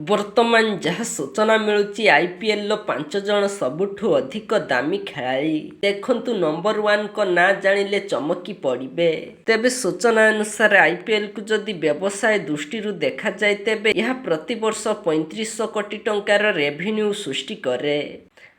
ବର୍ତ୍ତମାନ ଯାହା ସୂଚନା ମିଳୁଛି, ଆଇପିଏଲର ପାଞ୍ଚ ଜଣ ସବୁଠୁ ଅଧିକ ଦାମୀ ଖେଳାଳି। ଦେଖନ୍ତୁ, ନମ୍ବର ୱାନଙ୍କ ନାଁ ଜାଣିଲେ ଚମକି ପଡ଼ିବେ। ତେବେ ସୂଚନା ଅନୁସାରେ, ଆଇପିଏଲକୁ ଯଦି ବ୍ୟବସାୟ ଦୃଷ୍ଟିରୁ ଦେଖାଯାଏ, ତେବେ ଏହା ପ୍ରତିବର୍ଷ 3500 କୋଟି ଟଙ୍କାର ରେଭିନ୍ୟୁ ସୃଷ୍ଟି କରେ।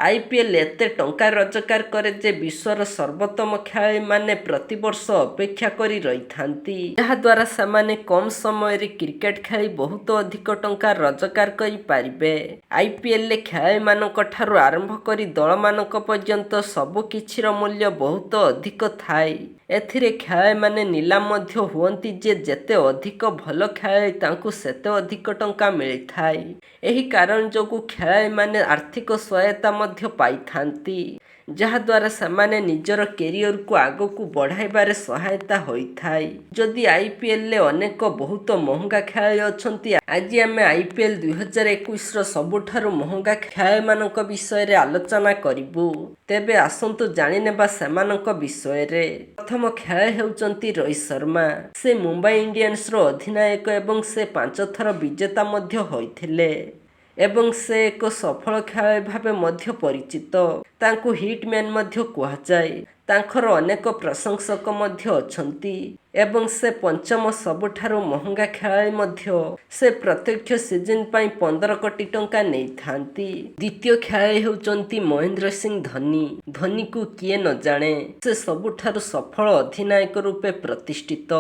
ଆଇପିଏଲ ଏତେ ଟଙ୍କା ରୋଜଗାର କରେ ଯେ ବିଶ୍ୱର ସର୍ବୋତ୍ତମ ଖେଳାଳିମାନେ ପ୍ରତିବର୍ଷ ଅପେକ୍ଷା କରି ରହିଥାନ୍ତି, ଯାହାଦ୍ୱାରା ସେମାନେ କମ୍ ସମୟରେ କ୍ରିକେଟ ଖେଳି ବହୁତ ଅଧିକ ଟଙ୍କା ରୋଜଗାର କରିପାରିବେ। ଆଇପିଏଲରେ ଖେଳାଳିମାନଙ୍କ ଠାରୁ ଆରମ୍ଭ କରି ଦଳମାନଙ୍କ ପର୍ଯ୍ୟନ୍ତ ସବୁ କିଛିର ମୂଲ୍ୟ ବହୁତ ଅଧିକ ଥାଏ। ଏଥିରେ ଖେଳାଳିମାନେ ନିଲାମ ମଧ୍ୟ ହୁଅନ୍ତି ଯେ ଯେତେ ଅଧିକ ଭଲ ଖେଳାଳି, ତାଙ୍କୁ ସେତେ ଅଧିକ ଟଙ୍କା ମିଳିଥାଏ। ଏହି କାରଣ ଯୋଗୁଁ ଖେଳାଳିମାନେ ଆର୍ଥିକ ସହାୟତା ମଧ୍ୟ ପାଇଥାନ୍ତି, ଯାହାଦ୍ୱାରା ସେମାନେ ନିଜର କ୍ୟାରିୟରକୁ ଆଗକୁ ବଢ଼ାଇବାରେ ସହାୟତା ହୋଇଥାଏ। ଯଦି ଆଇପିଏଲରେ ଅନେକ ବହୁତ ମହଙ୍ଗା ଖେଳାଳି ଅଛନ୍ତି, ଆଜି ଆମେ ଆଇପିଏଲ 2021ର ସବୁଠାରୁ ମହଙ୍ଗା ଖେଳାଳିମାନଙ୍କ ବିଷୟରେ ଆଲୋଚନା କରିବୁ। ତେବେ ଆସନ୍ତୁ ଜାଣିନେବା ସେମାନଙ୍କ ବିଷୟରେ। ପ୍ରଥମ ଖେଳାଳି ହେଉଛନ୍ତି ରୋହିତ ଶର୍ମା। ସେ ମୁମ୍ବାଇ ଇଣ୍ଡିଆନ୍ସର ଅଧିନାୟକ ଏବଂ ସେ ପାଞ୍ଚ ଥର ବିଜେତା ମଧ୍ୟ ହୋଇଥିଲେ ଏବଂ ସେ ଏକ ସଫଳ ଖେଳାଳି ଭାବେ ମଧ୍ୟ ପରିଚିତ। ତାଙ୍କୁ ହିଟମ୍ୟାନ୍ ମଧ୍ୟ କୁହାଯାଏ। ତାଙ୍କର ଅନେକ ପ୍ରଶଂସକ ମଧ୍ୟ ଅଛନ୍ତି ଏବଂ ସେ ପଞ୍ଚମ ସବୁଠାରୁ ମହଙ୍ଗା ଖେଳାଳି ମଧ୍ୟ। ସେ ପ୍ରତ୍ୟେକ ସିଜନ ପାଇଁ 15 କୋଟି ଟଙ୍କା ନେଇଥାନ୍ତି। ଦ୍ୱିତୀୟ ଖେଳାଳି ହେଉଛନ୍ତି ମହେନ୍ଦ୍ର ସିଂ ଧୋନି। ଧୋନିକୁ କିଏ ନ ଜାଣେ? ସେ ସବୁଠାରୁ ସଫଳ ଅଧିନାୟକ ରୂପେ ପ୍ରତିଷ୍ଠିତ।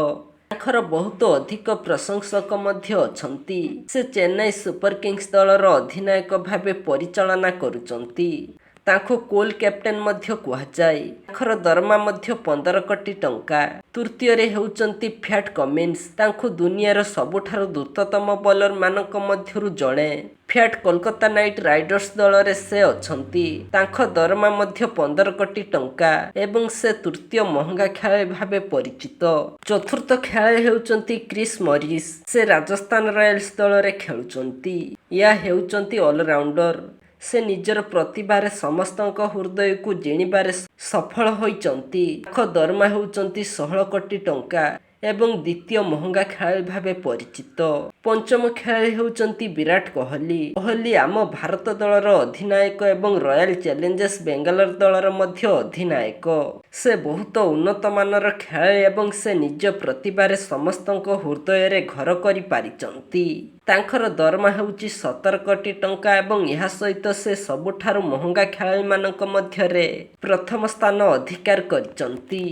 ତାଙ୍କର ବହୁତ ଅଧିକ ପ୍ରଶଂସକ ମଧ୍ୟ ଅଛନ୍ତି। ସେ ଚେନ୍ନାଇ ସୁପର କିଙ୍ଗସ୍ ଦଳର ଅଧିନାୟକ ଭାବେ ପରିଚାଳନା କରୁଛନ୍ତି। ତାଙ୍କୁ କୁଲ କ୍ୟାପ୍ଟେନ ମଧ୍ୟ କୁହାଯାଏ। ତାଙ୍କର ଦରମା ମଧ୍ୟ 15 କୋଟି ଟଙ୍କା। ତୃତୀୟରେ ହେଉଛନ୍ତି ପ୍ୟାଟ୍ କମିନ୍ସ। ତାଙ୍କୁ ଦୁନିଆର ସବୁଠାରୁ ଦ୍ରୁତତମ ବୋଲରମାନଙ୍କ ମଧ୍ୟରୁ ଜଣେ। ପ୍ୟାଟ୍ କୋଲକାତା ନାଇଟ୍ ରାଇଡର୍ସ ଦଳରେ ସେ ଅଛନ୍ତି। ତାଙ୍କ ଦରମା ମଧ୍ୟ 15 କୋଟି ଟଙ୍କା ଏବଂ ସେ ତୃତୀୟ ମହଙ୍ଗା ଖେଳାଳି ଭାବେ ପରିଚିତ। ଚତୁର୍ଥ ଖେଳାଳି ହେଉଛନ୍ତି କ୍ରିସ୍ ମରିସ୍। ସେ ରାଜସ୍ଥାନ ରୟାଲ୍ସ ଦଳରେ ଖେଳୁଛନ୍ତି। ଏହା ହେଉଛନ୍ତି ଅଲରାଉଣ୍ଡର। ସେ ନିଜର ପ୍ରତିଭାରେ ସମସ୍ତଙ୍କ ହୃଦୟକୁ ଜିଣିବାରେ ସଫଳ ହୋଇଛନ୍ତି। ତାଙ୍କ ଦରମା ହେଉଛନ୍ତି 16 କୋଟି ଟଙ୍କା ଏବଂ ଦ୍ୱିତୀୟ ମହଙ୍ଗା ଖେଳାଳି ଭାବେ ପରିଚିତ। ପଞ୍ଚମ ଖେଳାଳି ହେଉଛନ୍ତି ବିରାଟ କୋହଲି। କୋହଲି ଆମ ଭାରତ ଦଳର ଅଧିନାୟକ ଏବଂ ରୟାଲ ଚ୍ୟାଲେଞ୍ଜର୍ସ ବାଙ୍ଗାଲୋର ଦଳର ମଧ୍ୟ ଅଧିନାୟକ। ସେ ବହୁତ ଉନ୍ନତମାନର ଖେଳାଳି ଏବଂ ସେ ନିଜ ପ୍ରତିଭାରେ ସମସ୍ତଙ୍କ ହୃଦୟରେ ଘର କରିପାରିଛନ୍ତି। ତାଙ୍କର ଦରମା ହେଉଛି 17 କୋଟି ଟଙ୍କା ଏବଂ ଏହା ସହିତ ସେ ସବୁଠାରୁ ମହଙ୍ଗା ଖେଳାଳିମାନଙ୍କ ମଧ୍ୟରେ ପ୍ରଥମ ସ୍ଥାନ ଅଧିକାର କରିଛନ୍ତି।